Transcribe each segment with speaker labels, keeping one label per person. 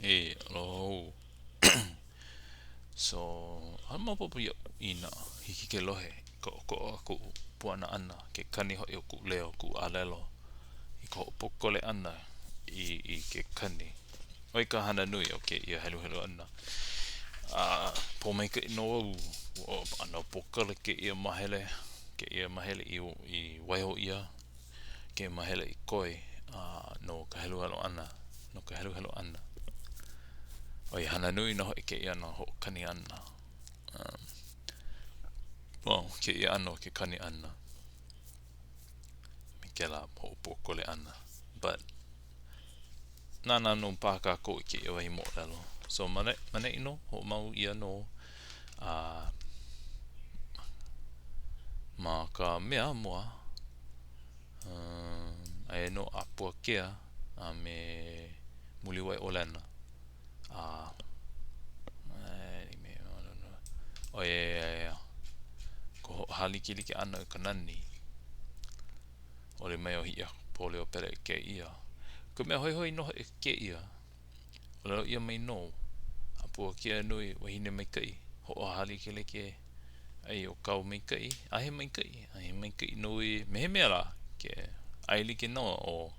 Speaker 1: E, aloha hou. So, ʻaʻole maopopo iaʻu inā hiki ke lohe i ka ʻokoʻa o koʻu puana ʻana, ke kani hoʻi o kuʻu leo, kuʻu ʻalelo i ka hoʻopōkole ʻana i i ke kani. ʻO ia ka hana nui o kēia heluhelu ʻana. A pōmaikaʻi nō au ua ʻano pōkole kēia mahele, kēia mahele i i waiho ʻia kēia mahele i koe a no ka heluhelu ʻana, no ka heluhelu ʻana. ʻO ia hana nui nō hoʻi kēia ʻano hoʻokani ʻana. Um, well, kēia ʻano ke kani ʻana me kēlā hoʻopōkole ʻana. But, nānā nō paha kākou i kēia wahi moʻolelo. So, ma ne, ma neʻi nō, hoʻomau ʻia nō a ma ka mea mua, um, aia nō a Puakea a me Muliwaiʻōlena. A ʻo ia ka hoʻohālikelike ʻana i ka nani. ʻOle mai ʻo Hiʻiakaikapoliopele i kēia. Ka mea hoihoi nō hoʻi kēia, ʻōlelo ʻia mai nō a Puakea nui wahine maikaʻi, hoʻohālikelike ai ʻo kāu maikaʻi, a he maikaʻi, a he maikaʻi nō ē, me he mea lā, ke ʻaelike nō ʻo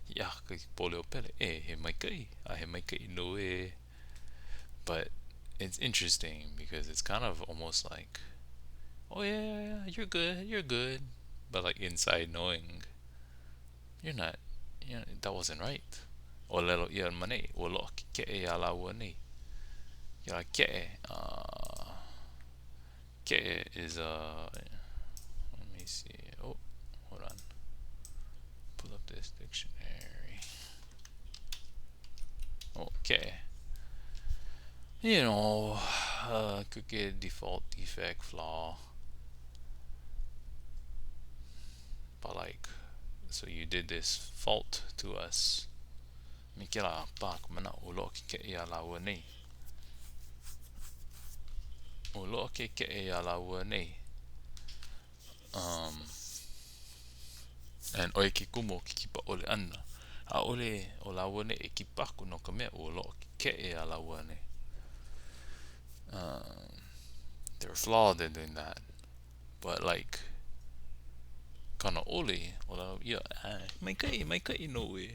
Speaker 1: Hiʻiakaikapoliopele, ē, he maikaʻi, a he maikaʻi nō ē. But it's interesting because it's kind of almost like, oh yeah, yeah, yeah, you're good, you're good. But like inside knowing you're not, you know, that wasn't right. ʻŌlelo ʻia ma nei, ua loaʻa ke keʻe iā lāua nei. Iā keʻe, uh, keʻe is a, uh, let me see, oh, hold on. Pull up this dictionary. Okay. You know, uh, could get default, defect, flaw. But like, so you did this fault to us. Me kēlā pā ka manaʻo ua loaʻa ke keʻe iā lāua nei. Ua loaʻa ke keʻe iā lāua nei. Um, and ʻo ia ke kumu o ke kipa ʻole ʻana. ʻAʻole ʻo lāua nei e kipa aku no ka mea ua loaʻa ke keʻe iā lāua nei. Um, they were flawed in doing that. But like, kana ʻoli, ʻōlelo ʻia, eh, maikaʻi, maikaʻi nō ē.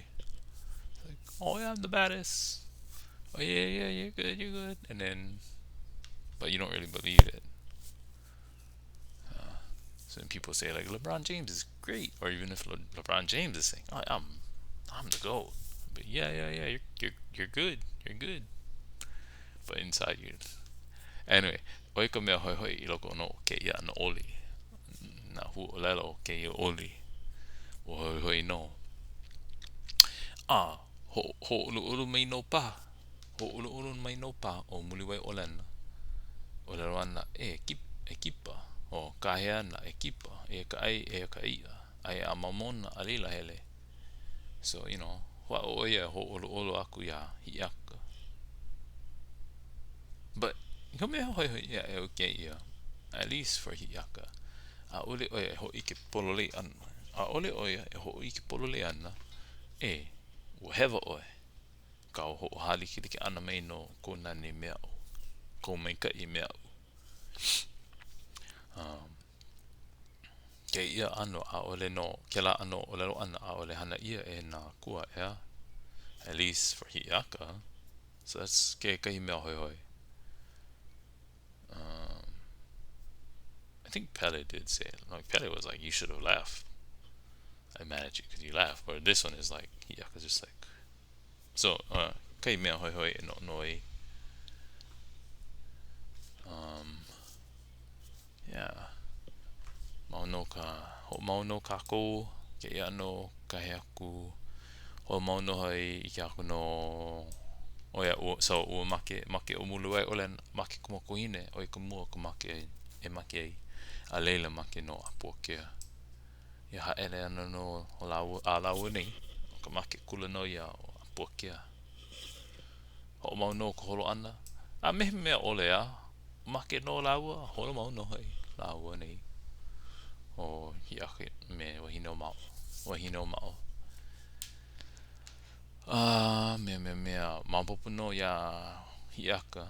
Speaker 1: Like, oh yeah, I'm the baddest. Oh yeah, yeah, you're good, you're good. And then, but you don't really believe it. Uh, so people say like LeBron James is great, or even if Le LeBron James is saying, oh, I'm, I'm the goat. But yeah, yeah, yeah, you're, you're, you're good, you're good. But inside you, anyway, ʻo ia ka mea hoihoi i loko nō o kēia ʻano oli, nā huaʻōlelo o kēia oli, ua hoihoi nō. A, ho hōʻuluʻulu mai nō paha, hōʻuluʻulu mai nō paha ʻo Muliwaiʻōlena, ʻōlelo ana, e kip, e kipa, o kāhea ana, e kipa, eia ka ʻai, eia ka iʻa, aia a mamona, a laila hele. So, you know, hoʻāʻo ʻo ia e hōʻoluʻolu aku iā Hiʻiaka. But, ka mea hoihoi ʻē aʻe o kēia, at least for Hiʻiaka, ʻaʻole ʻo ia e hōʻike pololei ana, ʻaʻole ʻo ia e hōʻike pololei ana, ē, ua hewa ʻoe, kāu hoʻohālikelike ʻana mai no kou nani me aʻu, kou maikaʻi me aʻu. Um, kēia ʻano, ʻaʻole nō, kēlā ʻano ʻōlelo ʻana, ʻaʻole hana ʻia e nā akua, ʻeā? At least for Hiʻiaka. So that's kekahi mea hoihoi. Um, I think Pele did say it. Like Pele was like, you should have laughed. I'm mad at you because you laughed. But this one is like, Hiʻiaka's just like, So, uh, kahi mea hoihoi e noʻonoʻo ai. Um, yeah. Mau nō ka, hoʻomau nō kākou kēia ʻano kahe aku. Hoʻomau nō hoʻi i ke aku nō ʻo ia, ua, so, ua make, make ʻo Muliwaiʻōlena, make ka mokuahine, ʻo ia ka mua ka make e make ai. A laila make nō a Puakea. Ia haele ana nō o lāua, a lāua nei, ʻo ka make akula nō ia o ʻApuakea. Hoʻomau nō ka holo ʻana, a me he mea ʻole a, make nō lāua, holo mau nō hoʻi lāua nei ʻo Hiʻiaka me Wahineʻōmaʻo, Wahineʻōmaʻo. A mea mea mea, maopopo nō iā Hiʻiaka,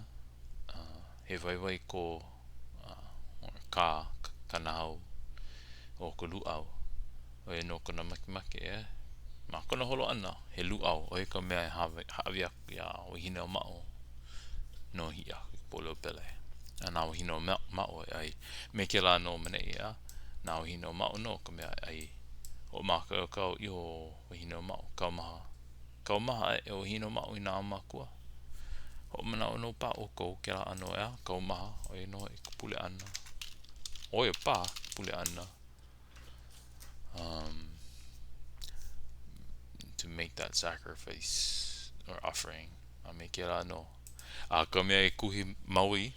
Speaker 1: he waiwai ko kā Kanahau o ka lūʻau. ʻO ia nō kona makemake, ʻeā? Ma kona holo ʻana, he lūʻau, ʻo ia ka mea e hāʻawi aku iā Wahineʻōmaʻo no Hiʻiakaikapoliopele. A na Wahineʻōmaʻo e ʻai. Me kēlā nō maneʻi, ʻeā? Na Wahineʻōmaʻo nō ka mea e ʻai. Hoʻomākaukau iho ʻo Wahineʻōmaʻo, kaumaha. Kaumaha aʻe ʻo Wahineʻōmaʻo i nā ʻaumākua. Hoʻomanaʻo nō paha ʻoukou kēlā ʻano, ʻeā? Kaumaha, ʻo ia nō hoʻi ka pule ʻana. ʻO ia paha ka pule ʻana. Um, to make that sacrifice or offering. A me kēlā nō. A ka mea e kuhi mau ai,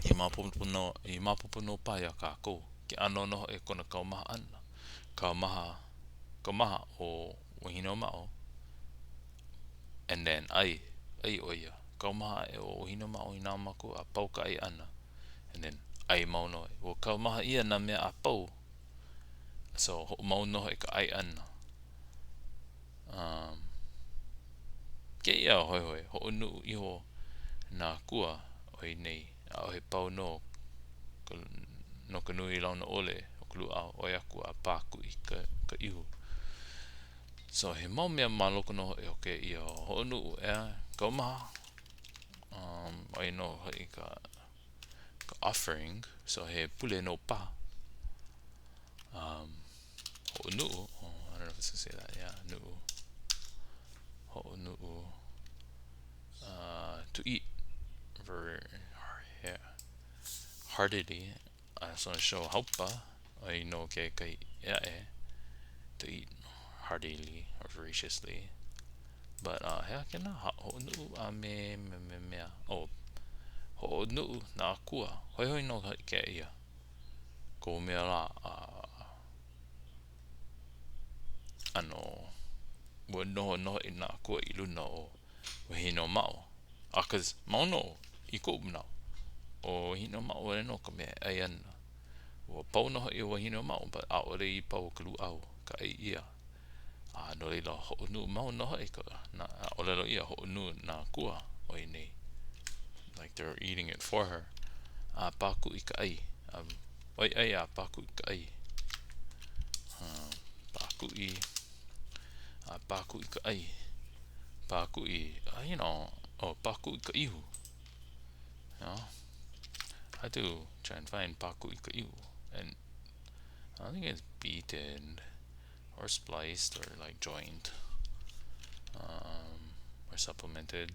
Speaker 1: i maopopo nō, i maopopo nō paha iā kākou, ke ʻano nō hoʻi o kona kaumaha ʻana. Kaumaha, kaumaha ʻo Wahineʻōmaʻo. And then, ʻai, ʻai ʻo ia. Kaumaha aʻe ʻo Wahineʻōmaʻo i nā ʻaumākua a pau ka ʻai ʻana. And then, ʻai mau nō. Ua kaumaha ʻia nā mea a pau. So, hoʻomau nō hoʻi ka ʻai ʻana. Um, kēia hoihoi, hoʻonuʻu iho nā akua o ia nei, ʻaʻohe pau nō ka, no ka nui launa ʻole o ka lūʻau, ʻoi aku a pākuʻi ka, ka ihu. So, he mau mea ma loko nō hoʻi o kēia hoʻonuʻu, ʻeā, kaumaha, um, ʻo ia nō hoʻi ka, ka offering, so he pule nō paha. Um, hoʻonuʻu, oh, I don't know if it's gonna say that, yeah, nuʻu. Hoʻonuʻu, uh, to eat very yeah, heartily. I just want to show haupa, ʻo ia nō kekahi ʻē aʻe, to eat heartily or voraciously. But uh, he aha kēnā? Hoʻonuʻu a me me me mea. Oh, hoʻonuʻu nā akua. Hoihoi nō hoʻi kēia. Kohu mea lā, uh, ʻano ua noho nō hoʻi nā akua i luna o Wahineʻōmaʻo. A cause mau nō i koʻu manaʻo, ʻo Wahineʻōmaʻo wale nō ka mea e ʻai ana. Ua pau nō hoʻi ʻo Wahineʻōmaʻo but ʻaʻole i pau ka lūʻau, ka ʻai ʻia. A no laila, hoʻonuʻu mau nō hoʻi ka, nā, ʻōlelo ʻia, hoʻonuʻu nā akua o ia nei. Like they're eating it for her. A pākuʻi ka ʻai. A ʻoi ʻai a pākuʻi ka ʻai. Uh, pākuʻi, a pākuʻi ka ʻai. Pākuʻi, uh, you know, oh, pākuʻi ka ihu. You know? I do try and find pākuʻi ka ihu. And I think it's beaten or spliced or like joined um, or supplemented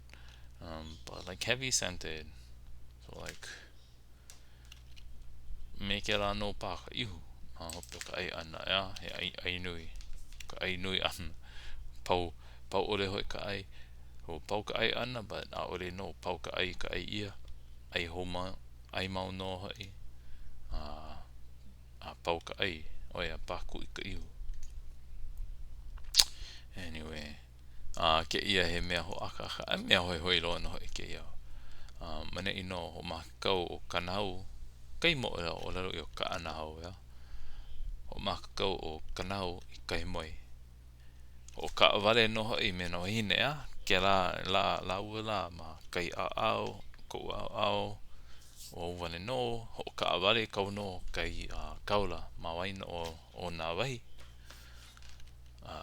Speaker 1: um, but like heavy scented so like me kēlā nō paha ka ihu ma hope o ka ʻai ʻana ʻeā he ʻai, ʻai nui ka ʻai nui ʻana pau pau ʻole hoʻi ka ʻai ua pau ka ʻai ʻana but ʻaʻole nō pau ka ʻai ka ʻai ʻia ʻai hou mau ʻai mau nō hoʻi a a pau ka ʻai, ʻo ia pākuʻi ka ihu. Anyway, a kēia he mea hoʻākāka, a mea hoihoi loa nō hoʻi kēia. Uh, maneʻi nō hoʻomākaukau ʻo Kanahau, kahi moʻolelo ʻōlelo ʻia ʻo Kaʻanahau, ʻeā. Hoʻomākaukau ʻo Kanahau i kahi moe. Hoʻokaʻawale nō hoʻi me nā wāhine, ʻeā, kēlā lā lāua lā ma kahi ʻaoʻao, koʻu ʻaoʻao, ʻo au wale nō, hoʻokaʻawale kau nō kahi kaula ma waena o, o nā wahi. A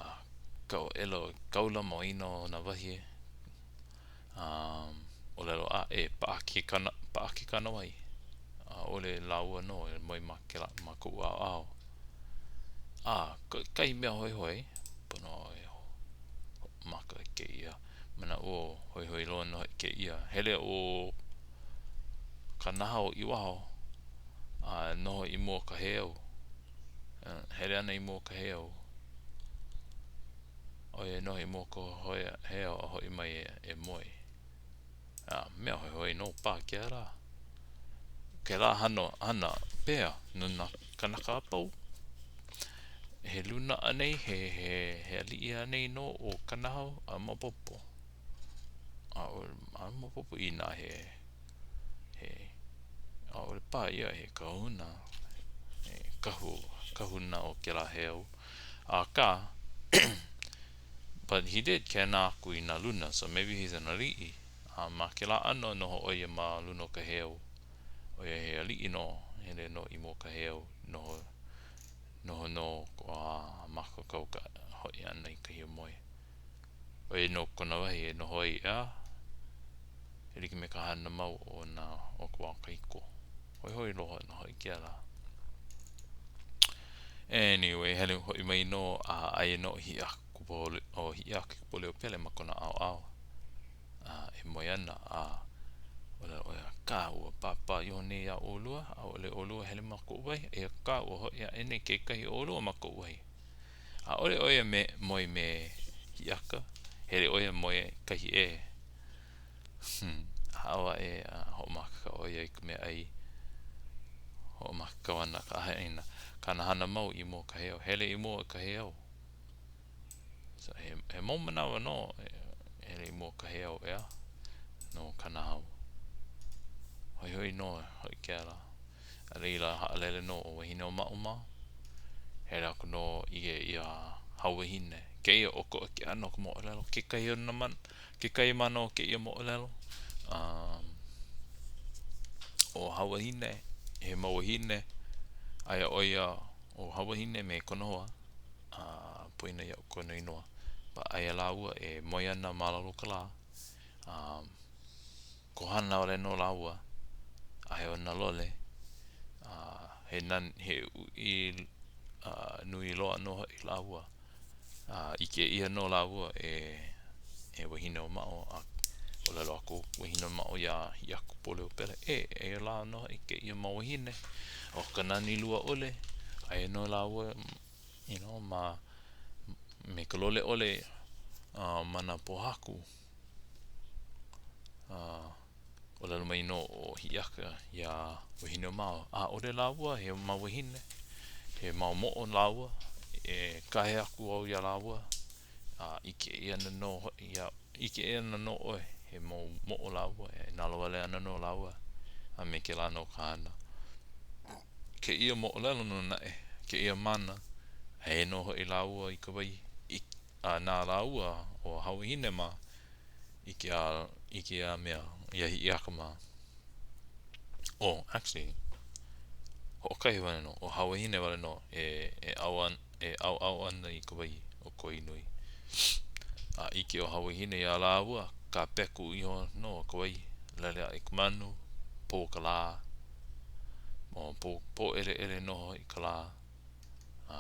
Speaker 1: kau aʻela ʻo kaula ma waena o nā wahi. A ʻōlelo aʻe, paʻa ke kana, paʻa ke kānāwai. ʻAʻole lāua nō e moe ma kēlā, ma koʻu ʻaoʻao. A, kahi mea hoihoi, pono e hoʻomaka i kēia manaʻo hoihoi loa nō hoʻi kēia. Hele ʻo Kanahau i waho a noho i mua o ka heiau. Hele ana i mua o ka heiau. ʻO ia noho i mua o ka heiau a hoʻi mai e moe. A mea hoihoi nō paha kēlā. Kēlā hana, hana pehea no nā kanaka a pau? He luna anei, he, he, he aliʻi anei nō ʻo Kanahau? ʻAʻole maopopo. ʻAʻole, ʻaʻole maopopo inā he, he, ʻaʻole paha ia he kahuna, he kahu, kahuna o kēlā heiau. Akā, But he did kēnā aku i nā luna, so maybe he's an aliʻi. A ma kēlā ʻano, noho ʻo ia ma luna o ka heiau. ʻOiai he aliʻi nō, hele nō i mua o ka heiau, noho, noho nō a mākaukau ka hoʻi ʻana i ka hiamoe. ʻO ia nō kona wahi e noho ai, ʻeā? E like me ka hana mau o nā o ka wā kahiko. Hoihoi loa nō hoʻi kēlā. Anyway, hele hoʻi mai nō a aia nō ʻo Hiʻiakaikapoliopele ma kona ʻaoʻao a e moe ana a ʻōlelo ʻo ia, Kā, ua pāpā iho nei iā ʻolua, ʻaʻole ʻolua hele ma koʻu wahi, eia kā ua hoʻi aʻe nei kekahi o ʻolua ma koʻu wahi. ʻAʻole ʻo ia me moe me Hiʻiaka, hele ʻo ia moe kahi ʻē. Hmm, hao aʻe a hoʻomākaukau ʻo ia i ka meaʻai. Hoʻomākaukau ana ka ʻahaʻaina. Kāna hana mau i mua o ka heiau. Hele i mua o ka heiau. So, he, he mau manawa nō hele i mua o ka heiau, ʻeā? No kana hau. Hoihoi nō hoʻi kēlā. A laila, haʻalele nō ʻo Wahineʻōmaʻo mā. Hele aku nō ʻike iā Hauwahine. Kēia ʻokoʻa ke ʻano o ka moʻolelo. Kekahi o nā mana, kekahi mana o kēia moʻolelo. Um, ʻo Hauwahine, he mau wahine, aia ʻo ia ʻo Hauwahine me kona hoa, a poina iaʻu kona inoa. But aia lāua e moe ana ma lalo o ka lā. Um, Kohana wale nō lāua, a he ona lole, a he nani, he uʻi nui loa nō hoʻi lāua. A ʻike ʻia nō lāua e e Wahineʻōmaʻo, a ʻōlelo aku ʻo Wahineʻōmaʻo iā Hiʻiakaikapoliopele, E, eia lā nō hoʻi kēia mau wāhine, ʻo ka nani lua ʻole, aia nō lāua you know, ma, me ka lole ʻole ma nā pōhaku. A ʻōlelo mai nō ʻo Hiʻiaka iā Wahineʻōmaʻo, ʻAʻole lāua he mau wāhine, he mau moʻo lāua, e kahe aku au iā lāua, a ʻike ʻia ana nō hoʻi iā, ʻike ʻia ana nō ʻoe, he mau moʻo lāua, e nalowale ana nō lāua, a me kēlā nō ka hana. Kēia moʻolelo nō naʻe, kēia mana, aia nō hoʻi lāua i ka wai, a na lāua ʻo Hauwahine mā i ke a i kēia mea iā Hiʻiaka mā. Oh, actually, hoʻokahi wale nō, ʻo Hauwahine wale nō e e ʻau e ʻauʻau ana i ka wai o Koinui. A ʻike ʻo Hauwahine iā lāua, kāpeku iho nō ka wai, lele aʻe ka manu, pō ka lā, pō, pōʻeleʻele nō hoʻi ka lā. A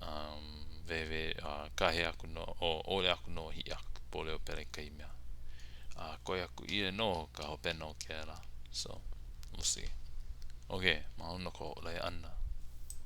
Speaker 1: um, wēwē, a kāhea aku nō, o, ʻōlelo aku nō Hiʻiakaikapoliopele i kahi mea. A koe aku ia nō ka hopena o kēlā. So, we'll see. Okay, mahalo no ka hoʻolohe ʻana.